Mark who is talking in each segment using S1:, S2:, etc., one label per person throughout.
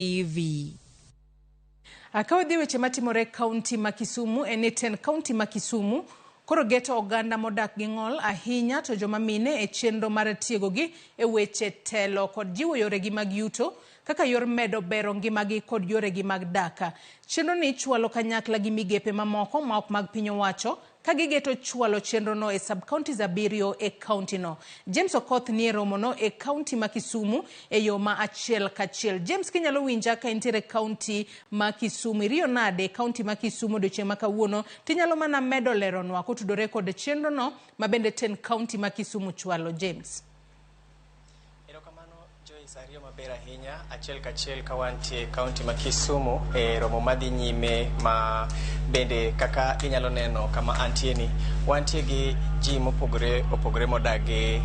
S1: TV.
S2: Ka wadhi e weche matimore e kaunti ma Kisumu en ni tend kaunti ma Kisumu koro geto oganda modak gi ng'ol ahinya to joma mine e chenro mar tiegogi e weche telo kod jiwo yoregi mag yuto kaka yor medo bero ngimagi kod yoregi mag dak. Chenro ni chwalo kanyakla gi migepe mamoko ma ok mag piny owacho ka gigeto chwalo chenrono e sub-counties abiriyo e kauntino. James Okoth nie romono e kaunti ma Kisumu e yo ma achiel kachiel. James, kinyalo winja ka intiere e kaunti ma Kisumu, iriyo nade e kaunti ma Kisumu odiochieng' ma kawuono? Tinyalo mana medo leronwa kotudore kod chenrono ma bende tend kaunti ma Kisumu chwalo. James.
S3: Erokamano Joyce, ariyo maber ahinya achiel kachiel ka wantie e kaunti ma Kisumu e romo madhi nyime ma bende kaka inyalo neno kama antie ni wantie gi ji mopogore opogore modak gi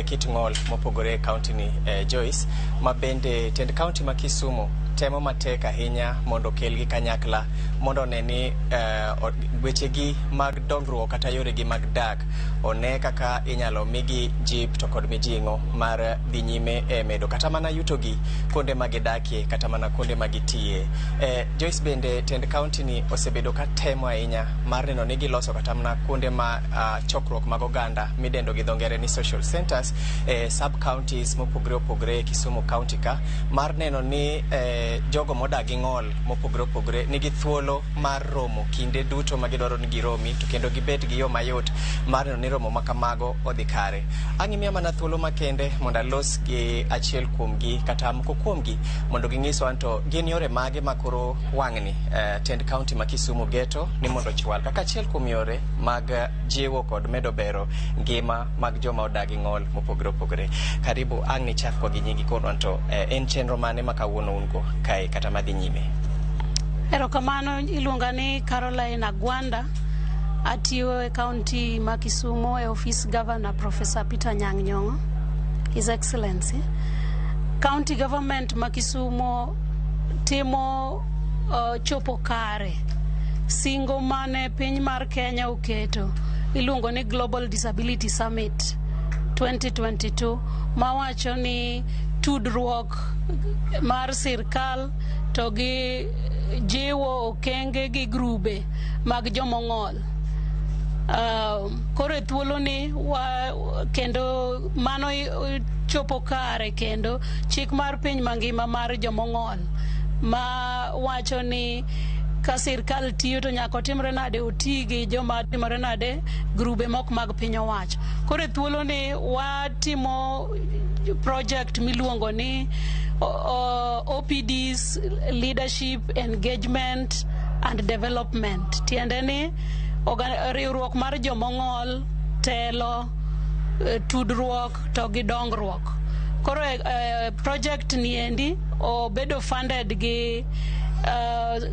S3: kit ng'ol mopogore e kaunti ni Joyce, ma bende tend kaunti ma Kisumu temo matek ahinya mondo okelgi kanyakla mondo one ni wechegi mag dongruok kata yoregi mag dak one kaka inyalo migi jip to kod mijing'o mar dhi nyime e medo kata mana yutogi kuonde ma gidakie kata mana kuonde ma gitiye. Joyce, bende tend kaunti ni osebedo ka temo ahinya mar neno ni giloso kata mana kuonde ma chokruok mag oganda midendo gi dho ngere ni social centers e sub counties mopogore opogore e Kisumu county ka mar neno ni jogo modak gi ng'ol mopogore opogore nigi thuolo mar romo kinde duto ma gidwaro ni giromi to kendo gibed gi yo mayot mar neno ni romo ma kamago odhi kare. Ang' imiya mana thuolo makende mondo alos gi achiel kuomgi kata moko kuomgi mondo ginyiswa anto gin yore mage ma koro wang'ni tend kaunti ma Kisumu geto ni mondo ochwal kaka achiel kuom yore mag jiwo kod medo bero ngima mag joma odak gi ng'ol mopogore opogore. Karibu, ang' nichakwa gi nyingi konwa anto en chenro mane ma kawuono un go kae kata madhi nyime?
S4: Erokamano, iluonga ni Caroline Agwanda. Atiyo e kaunti ma Kisumu e ofis Governor Professor Peter Anyang' Nyong'o, His Excellency. County government ma Kisumu timo chopo kare singo mane piny mar Kenya oketo iluongo ni Global Disability Summit 2022 mawacho ni tudruok mar sirkal to gi jiwo okenge gi grube mag jomong'ol. Koro e thuoloni wa kendo mano chopo kare kendo chik mar piny mangima mar jomong'ol ma wacho ni ka sirkal tiyo to nyaka otimre nade oti gi joma timore nade grube mok mag piny owacho. Koro e thuoloni watimo project miluongo ni OPDs Leadership Engagement and Development. Tiende ni riwruok mar jomong'ol, telo, tudruok to gi dongruok. Koro project ni endi obedo funded gi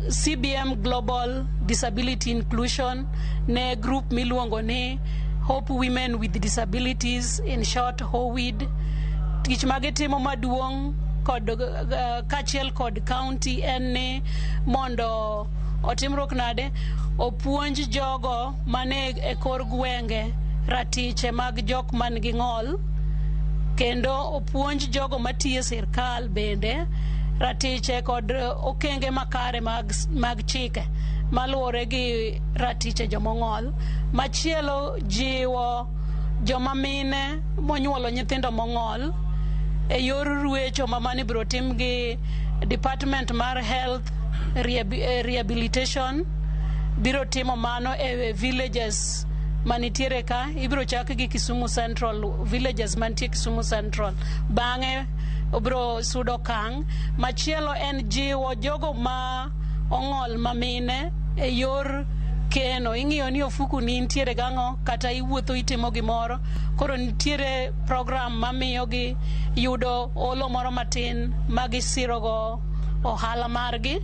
S4: CBM Global Disability Inclusion ne group miluongo ni Hope Women with Disabilities, in short HOWID. Tich magitimo maduong' kod kaachiel kod county en ni mondo otimruok nade opuonj jogo mane e kor gwenge ratiche mag jok man gi ng'ol kendo opuonj jogo matiyo e sirkal bende ratiche kod okenge makare mag chike maluwore gi ratiche jomong'ol. Machielo jiwo joma mine monyuolo nyithindo mong'ol e yor ruecho ma mano ibiro tim gi Department mar Health Rehabilitation biro timo mano e villages manitiere ka ibiro chak gi Kisumu Central villages mantie Kisumu Central bang'e obiro sudo okang' machielo en jiwo jogo ma ong'ol ma mine e yor keno ing'iyo ni ofuku ni nitiere gang'o kata iwuotho itimo gimoro koro nitiere program mamiyo gi yudo olo moro matin ma gisirogo ohala margi.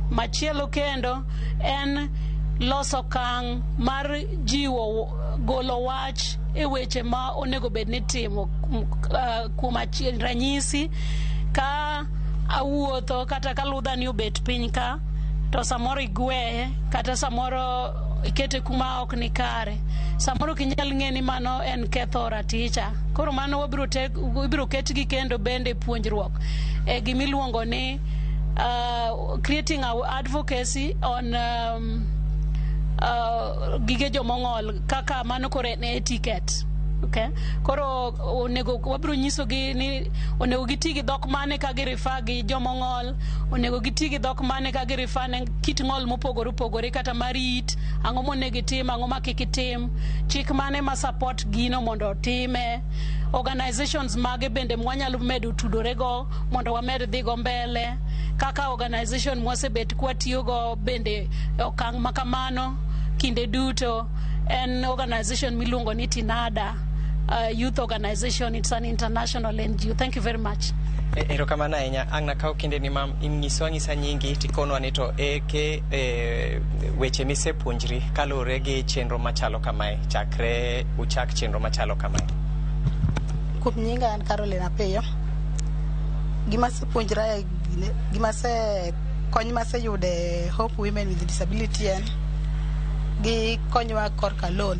S4: Machielo kendo en loso okang' mar jiwo golo wach e weche ma onego bed ni itimo kuom achiel ranyisi ka awuotho kata ka ludha ni obet piny ka to samoro igweye kata samoro ikete kuma ok ni kare samoro ok inyal ng'e ni mano en ketho raticha koro mano wabiro ibiro ketgi kendo bende puonjruok e gimiluongo ni Creating our advocacy on gige jomong'ol kaka mano koro en etiquette. Okay. Koro onego wabiro nyisogi ni onego giti gi dhok mane ka gi-refer gi jomong'ol, onego giti gi dhok mane ka gi-refer ne kit ng'ol mopogore opogore kata mar it, ang'o monego itim, ang'o ma kik itim, chik mane ma support gino mondo otime, organizations mage bende mwanyalo medo tudore go mondo wamed dhi go mbele, kaka organization mwasebet kwatiyogo bende e okang' ma kamano kinde duto en organization miluongo ni Tinada Youth Organization. It's an international NGO. Thank you very much.
S3: Erokamano ahinya. Ang' nakaw kinde ni ma nyiswa ang'isa nyingi tikonwa ni to eke weche misepuonjri kaluwore gi chenro machalo kamae chakre uchak chenro machalo kamae.
S1: Kuom nyinga an Caroline Apiyo. Gima asepuonjra e gima ase kony maseyudo e Hope Women with Disability en gikonyowa korka loan.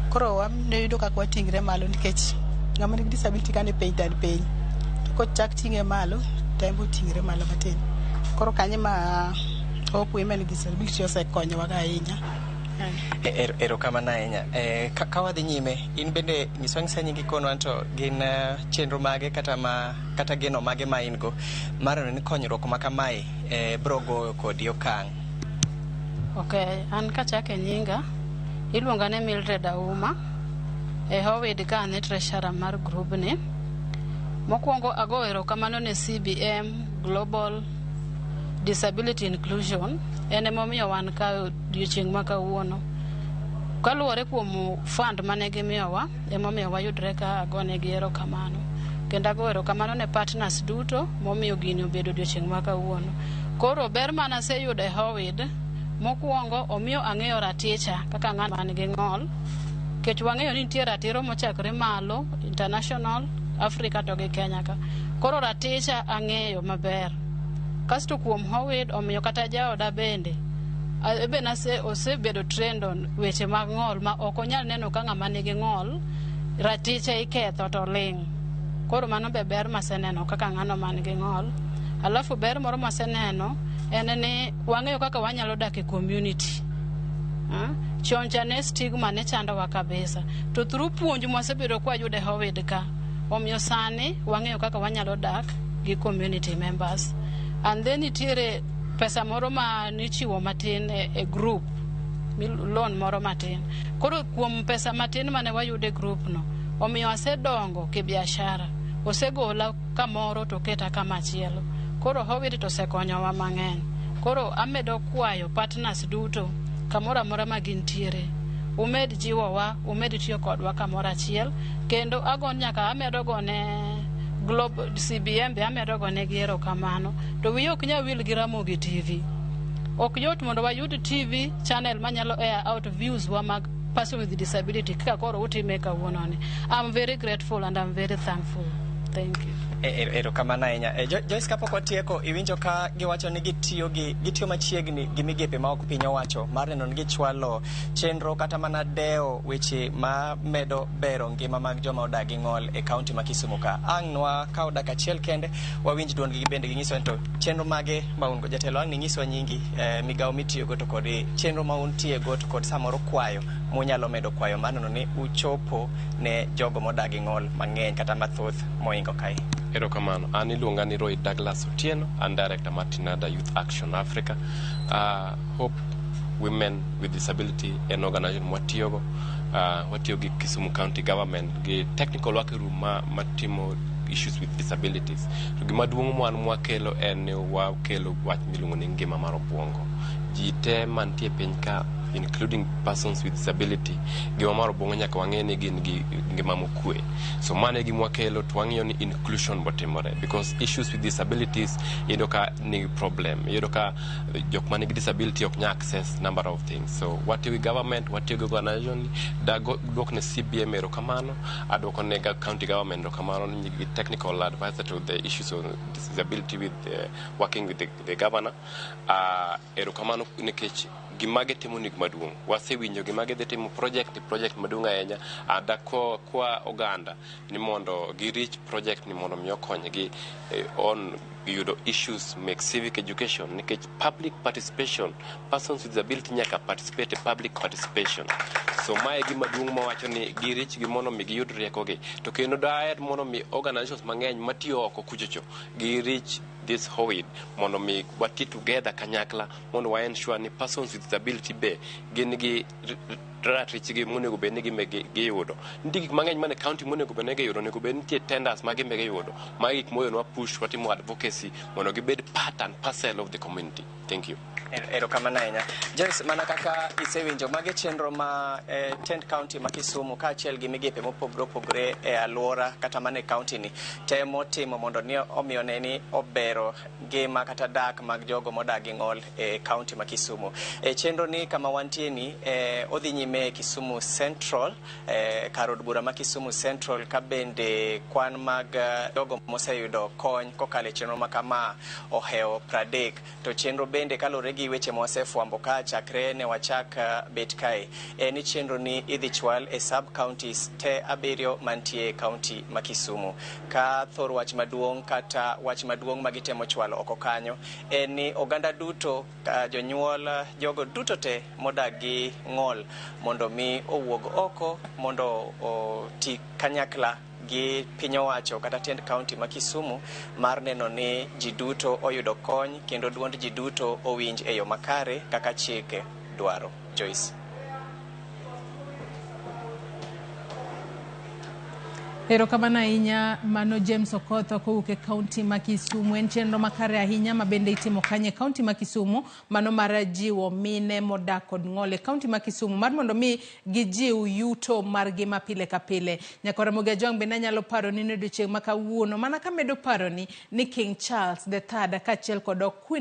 S1: Koro wayudo kaka wating're malo nikech ng'ama nigi disability ka ni piny to en piny. To kochak ting'e malo to en be oting're malo matin. Koro kanyo ema Hope Women with Disability osekonyowa ga ahinya.
S3: Erokamano ahinya. Ka wadhi nyime, in bende nyiswa ang'isa nyingi konwa to gin chenro mage kata ma kata geno mage ma in go mar neno ni konyruok ma kamae biro goyo kodi okang'.
S5: Ok, an kachako e nyinga, iluonga ni Mildred Auma. E Howid ka an e treasurer mar grubni. Mokwongo ago erokamano ne CBM Global Disability Inclusion. En emomiyo wan ka odiochieng' ma kawuono. Kaluwore kuom fund mane gimiyowa, emomiyo wayudre ka agonegi erokamano. Kendo ago erokamano ne partners duto momiyo gini obedo odiochieng' ma kawuono. Koro ber manaseyudo e Howid, mokwongo omiyo ang'eyo raticha kaka ng'at man gi ng'ol. Nikech wang'eyo ni nitie ratiro mochakre malo, international, Africa to gi Kenya ka. Koro raticha ang'eyo maber. Kasto kuom Howid omiyo kata jaoda bende be nase osebedo trained on weche mag ng'ol ma ok onyal neno ka ng'ama nigi ng'ol ratiche iketho to ling'. Koro mano be ber maseneno kaka ng'ano man gi ng'ol. Alafu ber moro maseneno en ni wang'eyo kaka wanyalo dak e community. Chon cha ne stigma ne chandowa kabisa. To through puonj mwasebedo kwayudo e Howid ka, omiyo sani wang'eyo kaka wanyalo dak gi community members. And then nitiere pesa moro ma nichiwo matin e group, loan moro matin. Koro kuom pesa matin mane wayudo e group no, omiyo asedongo kibiashara. Osegola kamoro to keta kamachielo. Koro Howid to osekonyowa mang'eny. Koro amedo kwayo partners duto kamoro amora ma gintiere. Umed jiwowa, umed tiyo kodwa kamoro achiel. Kendo ago nyaka amedo gone Global CBM be amedo gonegi erokamano. To wiya ok nyal wil gi Ramogi TV. Ok yot mondo wayud TV channel manyalo air out views wa mag person with disability kaka koro utime kawuono ni. I'm very grateful and I'm very thankful. Thank you.
S3: Erokamano ahinya. Joyce, kapok watieko, iwinjo ka giwacho ni gitiyo machiegni gi migepe ma ok piny owacho mar neno ni gichwalo chenro kata mana dewo weche ma medo bero ngima mag joma odak gi ng'ol e kaunti ma Kisumu ka. Ang' nwa kawo dakika achiel kende wawinj duondgi bende ginyiso ni to chenro mage ma un go. Jatelo ang' ninyiswa nyingi, migawo mitiyogo to kod chenro ma untiego to kod samoro kwayo munyalo medo kwayo mar neno ni uchopo ne jogo modak gi ng'ol mang'eny kata mathoth moingo kae.
S6: Erokamano. An iluonga ni Roy Douglas Otieno, an director mar Tinada Youth Action Africa. Hope Women with Disability en organization mwatiyogo. Watiyo gi Kisumu County Government gi technical working room ma, matimo issues with disabilities. To gima duong' mwan mwakelo en ni wakelo wach miluongo ni ngima mar obuongo. Ji te mantie e piny ka, including persons with disability, ngima mar obuongo nyaka wang'e ni gin gi ngima mokwe. So mano e gima wakelo to wang'iyo ni inclusion botimore because issues with disabilities iyudo ka nigi problem. Iyudo ka jok manigi disability ok nyal access number of things. So watiyo gi government, watiyo gi organization, dago duok ne CBM erokamano, aduoko ne county government erokamano gi technical advisor to the issues of disability with working with the governor. Erokamano nikech Gima gitimo ni gima duong'. Wasewinjo gima gidhi timo project ni project maduong' ahinya. Ada kwa oganda ni mondo gi reach project ni mondo mi okonygi on yudo issues mek civic education, nikech public participation, persons with disability nyaka participate e public participation. So mae gima duong' mawacho ni gi reach gi mondo mi giyud riekogi. To kendo daher mondo mi organizations mang'eny matiyo oko kuchocho gi reach this HOWID mondo mi wati together kanyakla mondo wa ensure ni persons with disability be gin gi ratichgi monego bed ni giyudo. Nitie gik mang'eny mane county monego bed ni giyudo, onego bed ni nitie tenders ma gimbe giyudo. Magi gik moyonwa push watimo advocacy mondo gibed part and parcel of the community. Thank you.
S3: Erokamano ahinya. Joyce, mana kaka isewinjo, magi chenro ma tend county ma Kisumu kaachiel gi migepe mopogore opogore e alwora kata mana e county ni temo timo mondo ni omiyo ne ni obero ngima kata dak mag jogo modak gi ng'ol e county ma Kisumu. E chenro ni kama wantie ni odhi nyime e Kisumu Central, kar od bura ma Kisumu Central, ka bende kwan mag jogo moseyudo kony kokalo e chenro ma kama ohewo 30. To chenro bende kaluwore gi weche mwasefwambo ka chakre ne wachak bet kae, en ni chenro ni idhi chwal e sub counties te 7 mantie e county ma Kisumu. Ka thor wach maduong' kata wach maduong' ma gitemo chwalo oko kanyo en ni oganda duto, jonyuol, jogo duto te modak gi ng'ol mondo mi owuog oko mondo oti kanyakla gi piny owacho kata tend county ma Kisumu mar neno ni ji duto oyudo kony kendo duond ji duto owinj e yo makare kaka chike dwaro. Joyce.
S2: Erokamano ahinya mano James Okoth kowuok e kaunti ma Kisumu. En chenro makare ahinya ma bende itimo kanyo e kaunti ma Kisumu, mano mar jiwo mine modak kod ng'ol e kaunti ma Kisumu mar mondo mi gijiw yuto margi ma pile ka pile. Nyaka Ramogi Ajwang' bende anyalo paro ni odiochieng' ma kawuono, mana kamedo paroni ni King Charles the Third kaachiel kod Queen